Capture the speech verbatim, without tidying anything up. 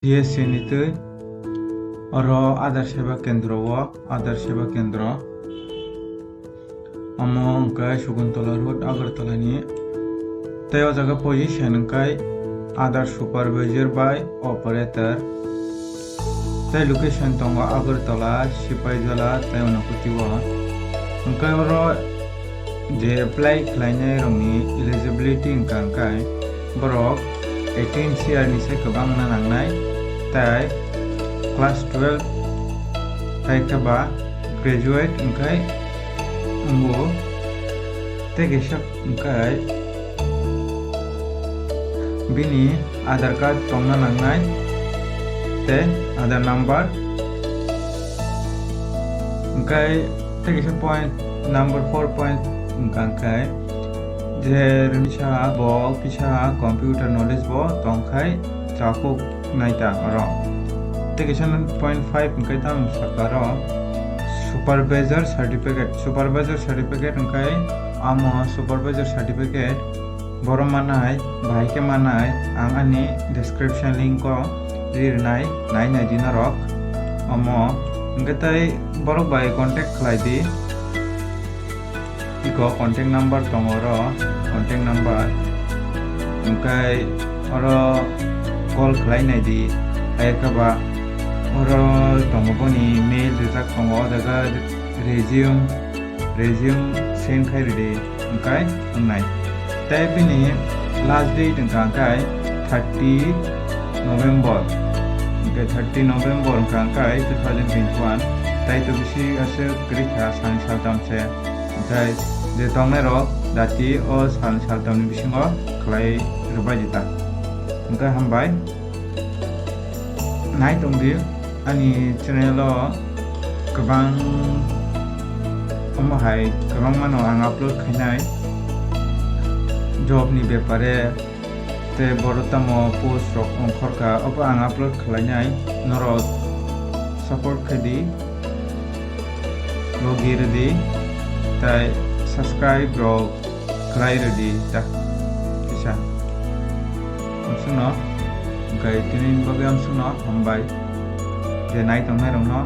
C S C ni twi oro Aadhaar Seva Kendra o, Aadhaar Seva Kendra. Omo hwnkhe Shakuntala Road, Agartala ni. Tei o jaga position hwnkhe Aadhaar Supervisor bai Operator. Tei location tongo Agartala, Sipaijala tei Unakoti o. Hwnkhe oro je apply khlainai rokni eligibility hwnkha hwnkhe borok eighteen year ni sai kwbangma nangnai, tei class twelve tei khe ba graduate hwnkhe wngo, tei kisa hwnkhe bini Aadhaar card tongna nangnai tei Aadhaar number. Hwnkhe tei kisa point number four point hwnkha hwnkhe je rwngsa bo kisa computer knowledge bo tongkhai chakuk naita oro. Tei kisa point five hwnkhe tamo sakha oro supervisor certificate, supervisor certificate hwnkhe amo supervisor certificate borok manai, bahai khe manai, ang ani description link o ri rwnai, nai nai di norok. Omo hwnkhe tei borok bai contact khlai di. Iko contact number tongo oro, contact number. Hwnkhe oro call khlai nai di, hai khe ba oro tongo boni mail rijak tongo, o jaga resume, resume send khai ridi, hwnkhe wngnai. Tei bini last date hwnkha hwnkhe thirty November, hwnkhe thirty November hwnkha hwnkhe two thousand twenty-one, tei to bisi aswk kwrwi kha, sani saltam se. Hwnkhe je tongnai rok dati o sal saltam ni bisingo khlai rwbai di ta. Hwnkhe hambai. Nai tong di ani channel o kwbang omo hai kwbangma no ang upload khainai job ni bepare. Tei borok tamo post rok ongkhorkha, obo ang upload khlainai, norok support khai di, logi rwdi, tei subscribe rok khlai rwdi ta kisa. Amsukno, hwnkhe tini bagwi amsukno hambai je nai tongnai rokno.